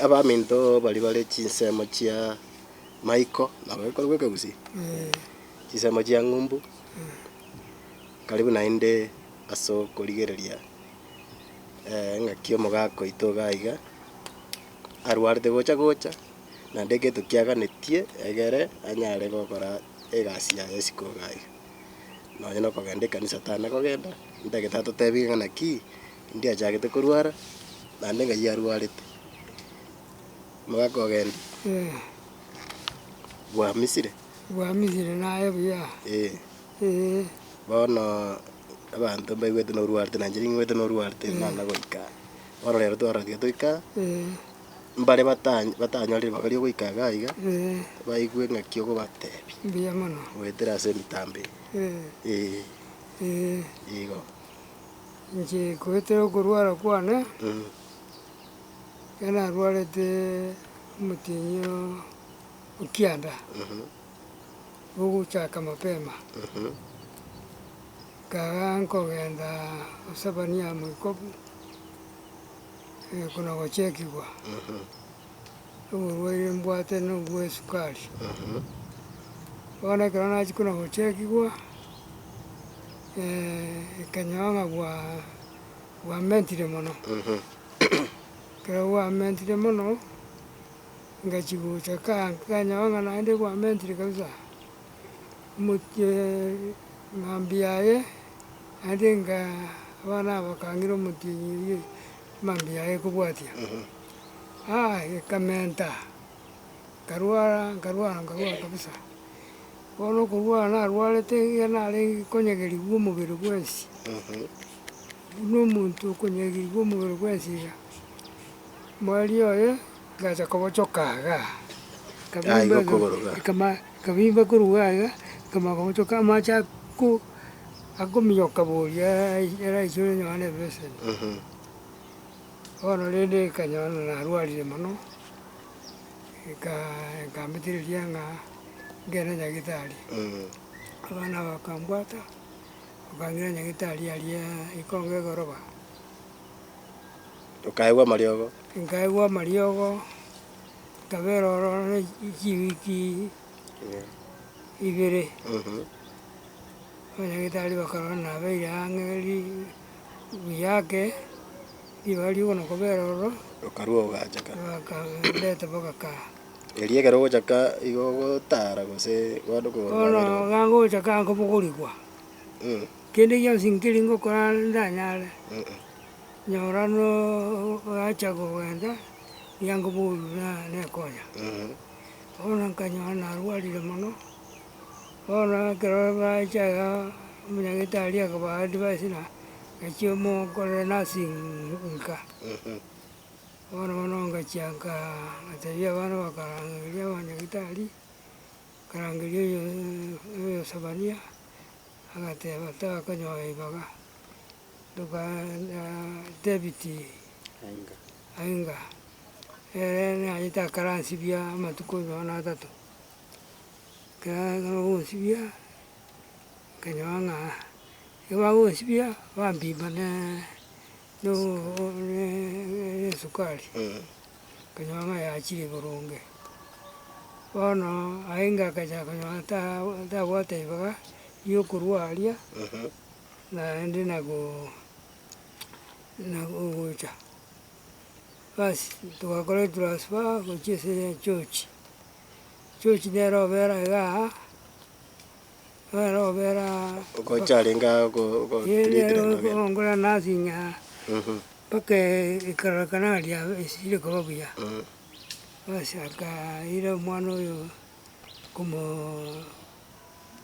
Abaminto baria bare chinsemo chia Maiko, nabo ekorokwa ekegusii? Chinsemo chia ng'umbu, karibu naende ase okorigereria ng'aki omogaka oito iga iga, arwarete gocha gocha, naende egento kiaganetie egere anyare gokora egasi yaye isiko iga iga. Nonye na okogenda ekanisa tana kogenda, ntagete atotebie ng'a naki, ndiachagete korwara, naende ng'ai arwarete. Omogaka ogendi, Eh, bwamisire? Bwamisire naye buya. Eh. Eh. Bono abanto mbaigwete norwarete, na inche ning'igwete norwarete nana goika. Bono rero twarora tiga toika, Eh. mbare bata batanyore ribaga ria ogoika iga iga, Eh. baigwe ng'aki ogobatebia. Mbuya mono. Goetera ase emitambo eye. Eh. Eh. Eh. Igo. Inche goetera okorwara kwane. Ekero narwarete omotienyi o kianda, bogochaka mapema, nkaba nkogenda gosabania moikobu, kona gochekigwa, oborwaire mbwate na obwa esukari. Bono ekero nachia kona gochekigwa, ekanyora ng'a bwa bwamentire mono. Ekero bwamentire mono, ngachia gocha ka nkanyora ng'a naende bwamentire kabisa, omochie mambia yaye, naende nka abana aba bakang'ira omotienyi oyio mambia yaye ekobwatia, ah ekamenta, nkarwara nkarwara nkarwara kabisa. Bono okorwara narwarete iga narenge konyegeriwa omobere bwensi. Buna omonto okonyegerigwa omobere bwensi iga, mwaria oye ngacha kobochoka igaa, Iga nkabimba okogoro igaa. ekama nkabimba korwa iga iga, nkamanya kobochoka amache ako akominyoka boria araichore nonye na ebeseni. Bono rende ekanyora narwarire mono, eka ekambetereria ng'a ngende nyagetari, abana aba bakambwata. Okang'ira nyagetari aria ikongo egoroba. Okaegwa amariogo? Nkaegwa amariogo, nkabera ororo ne chiwiki ibere. Abanyagetari bakarora nabeire ang'e ri buya ake, ribaga riokona kobera ororo. Okarua ogacha ka? Bakandeta mpaka kaa. Erio ekero ogocha ka igo ogotara gose bono okogoro Bono kwabeire gose? iga ngocha ka nkobogorigwa. Kende gionsi nkeri ngokora ndanyare, nyora no gacha kogenda, niga nkobogorigwa na nekonya. Bono nkanyora narwarire mono, bono ekero bacha iga omonyagetari akabaa advice ng'a gachia mokorere nursing nka. Bono bono ngachia nkaa ngatebia abana bakarangeria abanyagitari, nkarangeria oyo oyosabania. Agateba takonyora ribaga, tokaaa David Ainga, ere nanyete akaransibia amatuko nonya na atato, ekero agonsibia, nkanyora ng'a ekero bagonsibia, bampima na na esukari. Nkanyora ng'a yachire boronge. Bono aye akachaka konyora ta tabwate ribaga riokorwa aria, naende nagoo nagocha. Basi togakora etransfer gochia ase echochi, echochi nere obera igaa, nere obera Ogocha arenge ago go nere ogokora nursing aa. Mpaka ekarorekana aria esire koba buya, basi akaira omwana oyo komo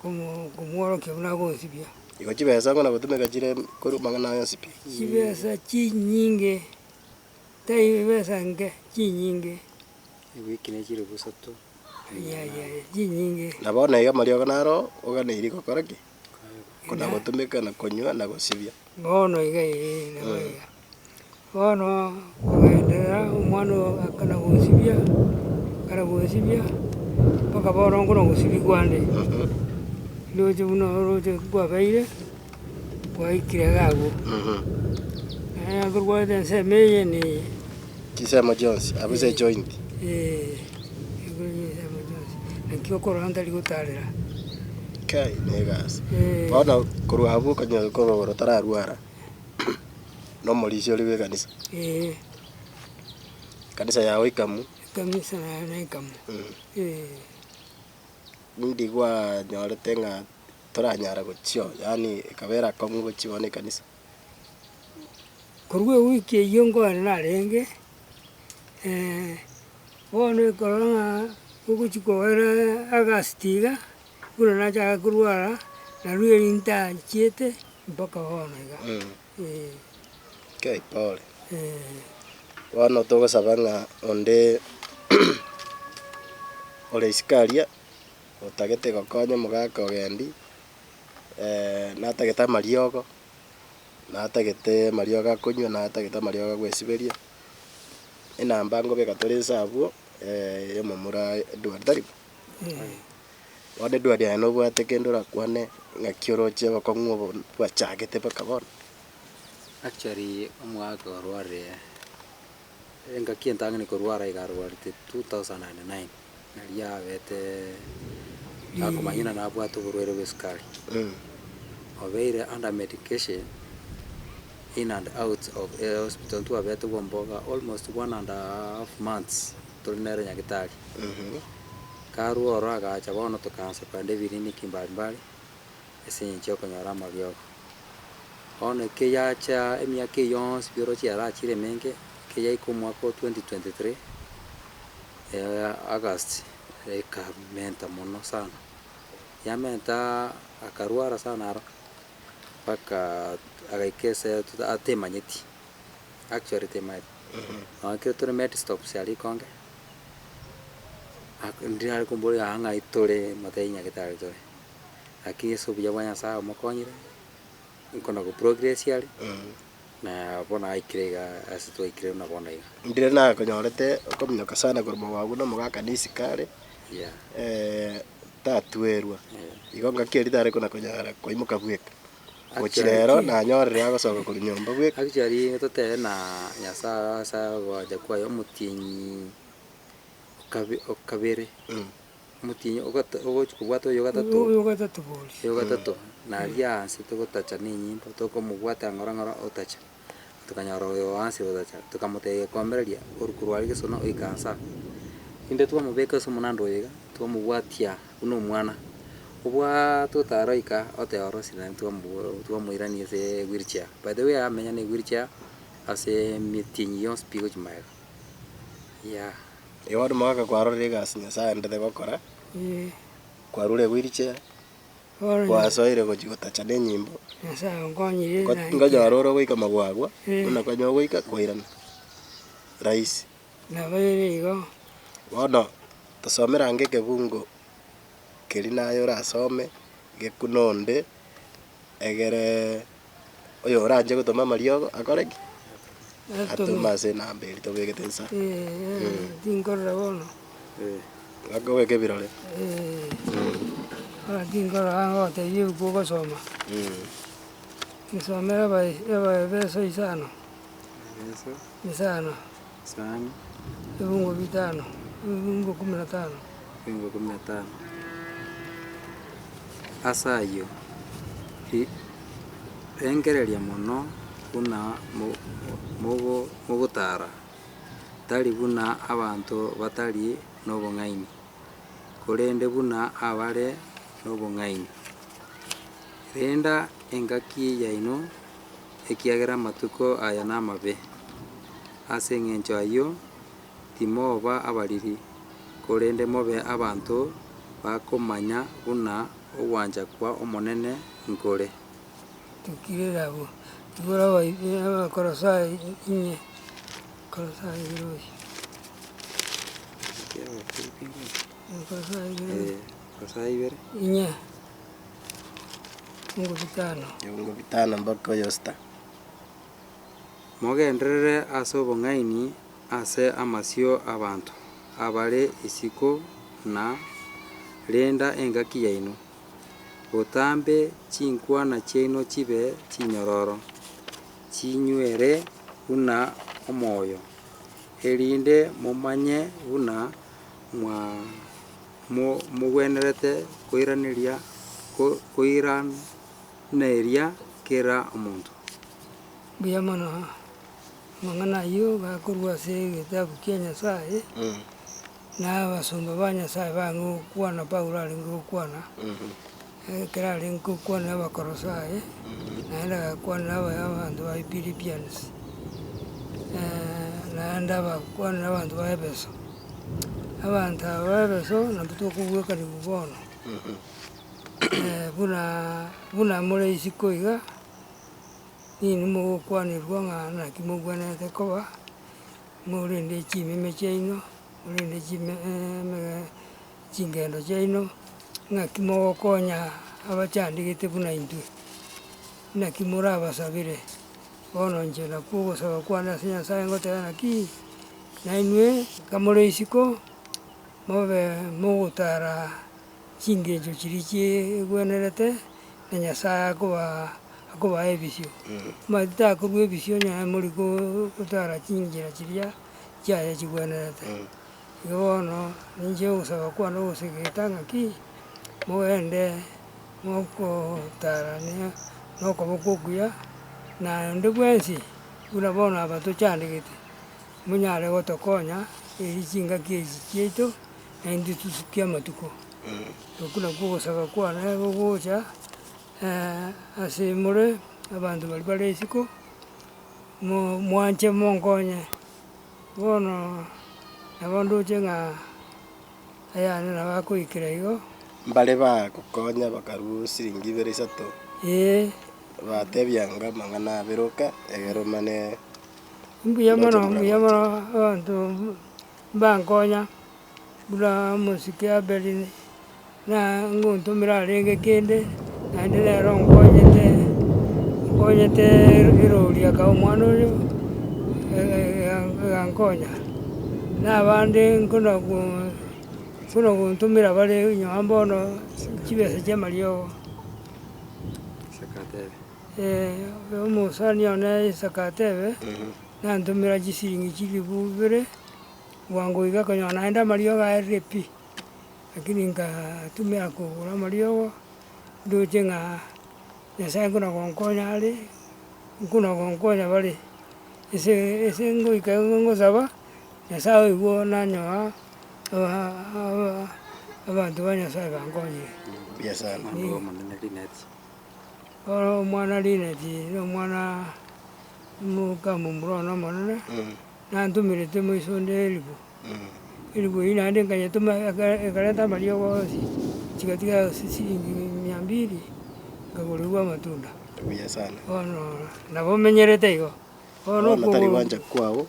komo komworokia buna agosibia. Igo chibesa buna gotumeka chire korwa amang'ana aya onsi pi. Chibesa chinyinge, tari besa nke, chinyinge. Ewiki ne chilifu isato. Yaya yaya chinyinge. Na bono iga amariogo naro oganeiri gokora ki? Kona gotumeka na konywa na gosibia. Bono iga ee nabo iga. Bono kogenderera omwana oyo akana gosibia, akana gosibia, mpaka bono nkona gosibigwa ande, ndoche buna oroche kwabeire, kwaikire iga abwo. Naende nkorwarete ensemo eye na eye. Chinsemo chionsi, abwo ase ejoint. Eh, enkoro chinsemo chionsi, naki okorora ntari gotarera. Kai, na egasi. Eh. Bono korwa abwo okonyora korwa otararwara, na omorisia oria bwa ekanisa. Eh. Ekanisa yago ikamu. Ekanisa yane ikamu, eh. Indi kwanyorete ng'a toranyara gochia oo, yaani ekabera akong'u gochia bono ekanisa. Korwa ewiki eyio nkoenda narenge, bono ekorora ng'a ogochia koera agasti iga, buna nachaka korwara, nario eri ntachiete mpaka bono iga, eh. Kei pole. Eh. Bono togosaba ng'a onde ore isiko aria, otagete gokonya omogaka ogendi, natagete amariogo. Natagete amariogo akonywa, natagete amariogo agwesiberia, enamba nkobeka tore inse abwo ya omomura Edward, tari bo? Bono Edward aye nobwate kende orakwane ng'aki oroche obokong'u obo bwachagete mpaka bono? Actually omwaka orwarire engaki entang'ani korwara iga arwarete 2009 naria abete akomanya ng'a nabwate oborwaire bwa esukari. Obeire under medication in and out of hospital ntwabete bwomboga almost one and a half months tore nere nyagetari. Karwa ororo agacha bono tokaansa kogenda ebiriniki mbali mbali ase eng'encho ya okonyora amariogo. Bono eke yacha emiaka eyio yonsi pi oroche yarachire emenge, eke yaika omwaka o 2023, August, ekamenta mono sana. Yamenta akarwara sana aro, mpaka agaika ase atemanyeti, actually temanyeti. Nonye ekero tore medstops aria ikonge, ndire are komboria aa ng'ai tore, motebie nyagetari tore. Lakini ase obuya bwa Nyasaye omokonyire, nkona go progress are, na bono aikire iga ase twaikire buna bono iga. Ndire nakonyorete okominyoka sana korwa magwagu na omogaka nisiko are, Yeah. tatwerwa, igo ngaki eria tare kona konyara koimoka bweka, gochia Actually- rero nanyorire agosoka korwa nyomba bweka. Actually totebe na Nyasaye ase ogoancha kwaye omotienyi okabe okabere. Omotienyi ogata ogochi kobwata oyo ogatato, Oyo ogatato bori. oyo ogatato, naria ase togotacha na enyimbo tokomobwata ng'ora ng'ora otacha, tokanyora oyo oansire gotacha, tokamotebia komereria korwa korwa aria gesona oika nsa. Rende twamobeka ase omonanda oyo iga, twamobwatia buna omwana, obwaaate otara oika oteba orosire naende twamo twamoirania ase ewheelchair. By the way amenya na ewheelchair ase emetienyi yonsi pi gochia magega, yeah. Igo bono omogaka kwarorire egasi Nyasaye aendete gokora, Eh. kwarure ewheelchair, Bono kwasoire gochia gotacha na enyimbo, Nyasaye onkonyire Nko- naikire. nkonyora ore goika magwagwa, Eh. buna konya ogoika kwairana rahisi. Nabo ere igo. Bono, tosomere ange ekebungo keria naye orasome, gekune onde, egere oyoranche gotoma amariogo akore ki? Atome ase enamba eria tobegete inse. Tinkorora bono. Mpaka obeke ebirore. Bono tinkorora ngotebia ebuku ogosoma. Nsomere Abaefeso isano. Isano. Ebungo bitano, ebungo kumi na tano. Ebungo kumi na tano. Ase ayio, rengereria mono buna mogotara, tari buna abanto batari nobong'aini, korende buna abare nobong'aini. Renda engaki yaino, ekiagera amatuko aya namabe. Ase engencho ayio timoba abariri, korende mobe abanto bakomanya buna ogwancha kwa Omonene nkore. Tokirere abwo, igoro Abakolosai inye, Kolosai ibere gochia. Kolosai ibere. Kolosai ibere. Inye, Ebungo bitano. Ebungo bitano mpaka oyosta. Mogenderere ase obong'aini ase amasio 'abanto abare isiko na renda engaki yaino. Botambe chinkwana chiaino chibe chinyororo, chinywere buna omoyo, Erinde momanye buna mwa mogwenerete koiraneria koiraneria kera omonto. Mbuya mono amang'ana ayio gakorwa ase egetabu kia Nyasaye, na abasomba ba Nyasaye barenge gokwana Paulo arenge gokwana, ekero arenge gokwanera Abakolosai, naende agakwanera aba abanto ba Philippians, naende abakwanera abanto ba Efeso. Abanto aba ba Efeso nabwo tokobwekanigwa bono, buna buna more isiko iga, ninwe mogokwanerwa ng'a naki mobwenerete koba, morende chimeme chiaino, morende chime chingendo chiaino, ng'aki mogokonya abachandegete buna intwe, naki morabasabere. Bono inche nakwo ogosaba kwane ase Nyasaye ngoteba naki, nainwe kamore isiko, mobe mogotara chingencho chiria chiegwenerete, na Nyasaye akoba akobaa ebisio. Omanyete takorwa ebisio onye mori gotara chinchera chiria chiaye chigwenerete. Igo bono, ninche ogosaba kwane ogosegeta ng'aki, mogende mokotarania na okoboko okuya, na onde bwensi buna bono aba tochandegete, monyare gotokonya eri chingaki echi chiaito, naintwe tosukie amatuko. Okwo nakwo ogosaba kwane gogocha ase more abanto baria bare isiko, mo mwanche monkonye. Bono nabo ndoche ng'a ayane nabo akoikera igo. Mbare bagokonya bakarua siringi ibere isato, Ee. batebia ng'a amang'ana abere oka, egere omane Mbuya ndoche mono, mbuya moragoche. mono abanto mbankonya, buna omosike Abel na ngontomera arenge kende, naende nere onkonyete, onkonyete erori akaa omwana oyo, egankonya. Na abande nkona ko nkona gontomera bare nonye bono chibesa chia amariogo. Omosani one Isaka atebe, nantomera chisiringi chilifu ibere, bwango iga okonyora naende amariogo aerire pi. Lakini nkatumia kogora amariogo, ndoche ng'a Nyasaye nkona gonkonya are, nkona gonkonya bare, ase ase ngoika ngosaba, Nyasaye oigwa nanyoa abanto ba Nyasaye bankonyire. Mbuya sana. Omwana oyo omonene Linet. Bono omwana Linet na omwana omokamomura one omonene, nantomerete moisonde elifu. Elifu eyio naende nkanyetoma ekareta amariogo onsi, chigatiga ase siringi mia mbili, nkagorerwa amatunda. Mbuya sana. Bono nabo menyerete igo. Bono Bono tari gwancha kwao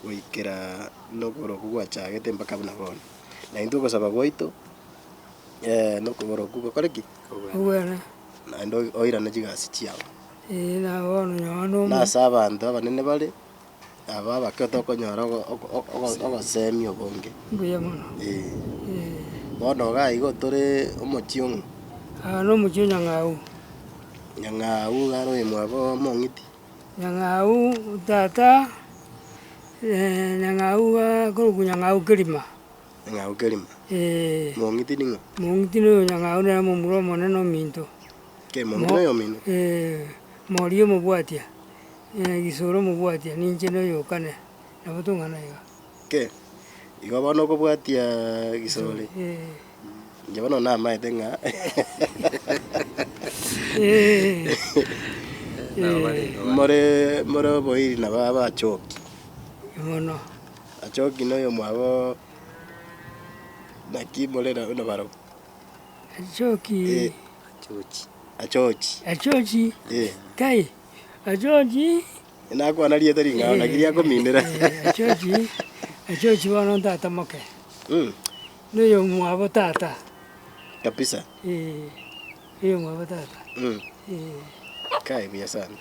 goikera nokogoro okwo gwachagete mpaka buna bono. Na intwe ogosaba gwaito nokogoro okwo gokore ki? Kobwene. Naende oirane chigasi chiao. Eeh na bono nonye na omo. Nase abanto abanene bare. Aba abake tokonyora ogosemia obonge. Mbuya mono. Eeh. Eeh. Bono iga igo tore omochie ong'o? Aa nomochie o Nyang'au. Nyang'au iga are oyomwabo omong'iti. Nyang'au tata, Nyang'au iga akorokwa Nyang'au Kerima. Nyang'au Kerima. Eeh. Mong'iti ning'o? Mong'iti noyo Nyang'au nere momura omonene ominto. Kei mong'iti noyo omino? Eeh, moria omobwatia. Gisore omobwatia, ninche noyokane, nabo tong'ana iga. Ke, igo bono okobwatia Gisore, inche bono namaete ng'a more more oboiri nabo abachoki. Mono. Achoki na oyomwabo naki more nabarabwo? Achoki. Achochi. Achochi. Achochi, kai. Achochi. Nakwana rieta ring'ao naki riakominera. Achochi, achochi bono tata moke. Noyomwabo tata. Kabisa. Eh, oyomwabo tata. Kai buya sana.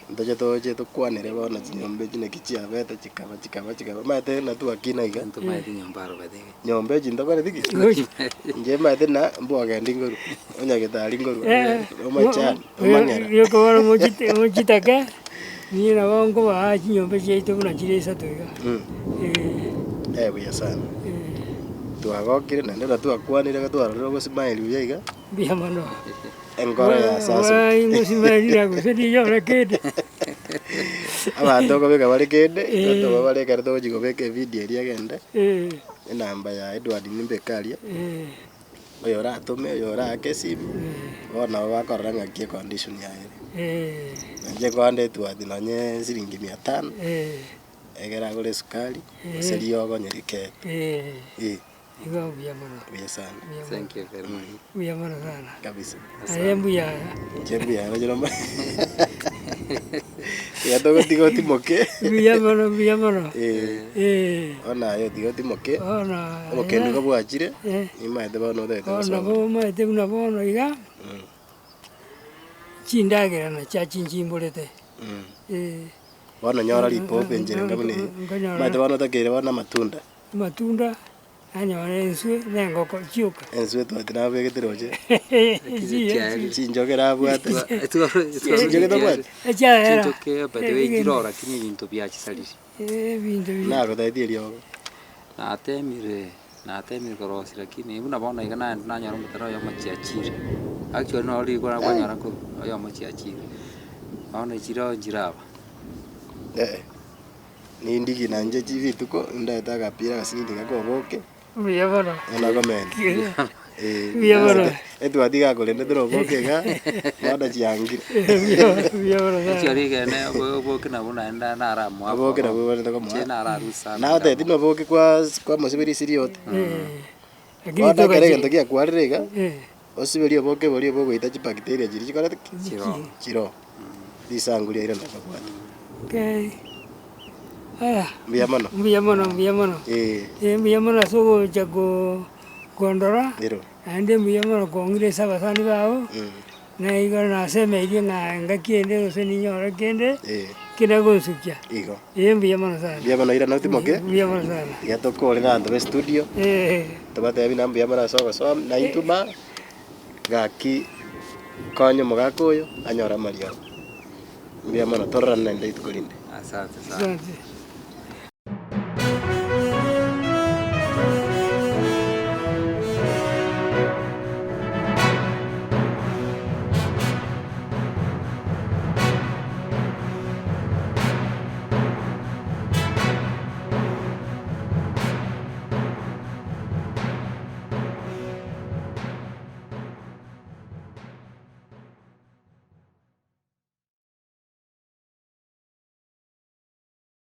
Ntoche toche tokwanere bono chinyomba echi naki chiabete chikaba chikaba chikaba. Omanyete natwakina iga. Ntomaeti nyomba arobete iga. Nyomba echi ntokoreti ki? Inche maete na mbwagendi nkorwa, onyagetari nkorwa, omachani, omang'era. Rioka bono mochite mochitake. Inche nabo nkobaa chinyomba chiaito buna chire isato iga. Eh. Eh, buya sana. Twagokire naende buna twakwanire iga twarorire ogosmile buya iga. Mbuya mono. Enkoro ya sasa. Ngosmile gose ninyore kende. Abanto okobeka bare kende, toba bare ekero togochia kobeka evidio eria egende, enamba ya Edward nimbeke aria. Oyo oratome, oyo oraake esimu, bono nabo bakorora ng'aki econdition yaye ere. Inche nkoande Edward nonye siringi mia tano, egere agore esukari, gose riogo onye rikebe. Eh. Igo mbuya mono. Buya sana. Thank you very much. Mbuya mono sana. Kabisa. Aye mbuya aya. Inche mbuya ere chiromba. Tiga togotiga otimoke. Mbuya mono, mbuya mono. Eh. Eh. Bono aye otiga otimoke. Bono Obokendu igo bwachire, Eh. nimaete bono otagete Bono gosoma. nabo omaete buna bono iga, chindagera nachia chinchimborete. Eh. Bono nyora ripopo enchera enga buna eye. Nkonyora. Omanyete bono otakeire bono amatunda. Amatunda. Nanyora enswe na engoko chioka. Enswe etwati nabegete roche. Chiaerire. Chinchoke nabwate. Chinchoke tabwati? Echiaera. Chinchoke by the way nchiroo lakini ebinto biachisarire. Ebinto bi. Nagotebetie eriogo. Natemire, natemire korosia lakini buna bono iga naende nanyora omotaro oyomo chiachire. Actually noro rikoro nakwanyora korwa oyomo chiachire. Bono chiroo nchiraba. Eh. Nindigi nainche rituko ndete agapira agasinini gake oboke, Mbuya mono. bono akomenta. Eh, Mbuya mono. Etwati gakorendete na oboke iga, bono chiangire. Mbuya mono sana. Ekio rigene obo- oboke nabwo naende naramoa Oboke nabwo obwenerete Inche komoa. nararusa Naotebeti na oboke kwa kwamosiberia esiri yote. Lakini Bono ekero togachi- egento giakwarire iga, Eh, osiberie oboke boria bogoita chibacteria chiria chikorete ki? Chiroo. Chiroo. Risangu riaire nababwate. Okay. Aya. Mbuya mono. Mbuya mono, mbuya mono. Eh. Eh, mbuya mono ase ogocha ko kondora, Ero. naende mbuya mono kong'ira ase abasani bao, na igo nasemeirie ng'a engaki ende gose ninyore kende, Eh. kende gonsukia. Igo. Eh, mbuya mono sana. Mbuya mono irana otimoke. Mbuya mono sana. Tiga tokore na abanto ba estudio. Eh. Tobatebi na mbuya mono ase ogosoma, naintwe ma, gaki. Konya omogaka oyo anyore amariogo. Mbuya mono, tororane naende rituko rinde. Asante sana. Asante.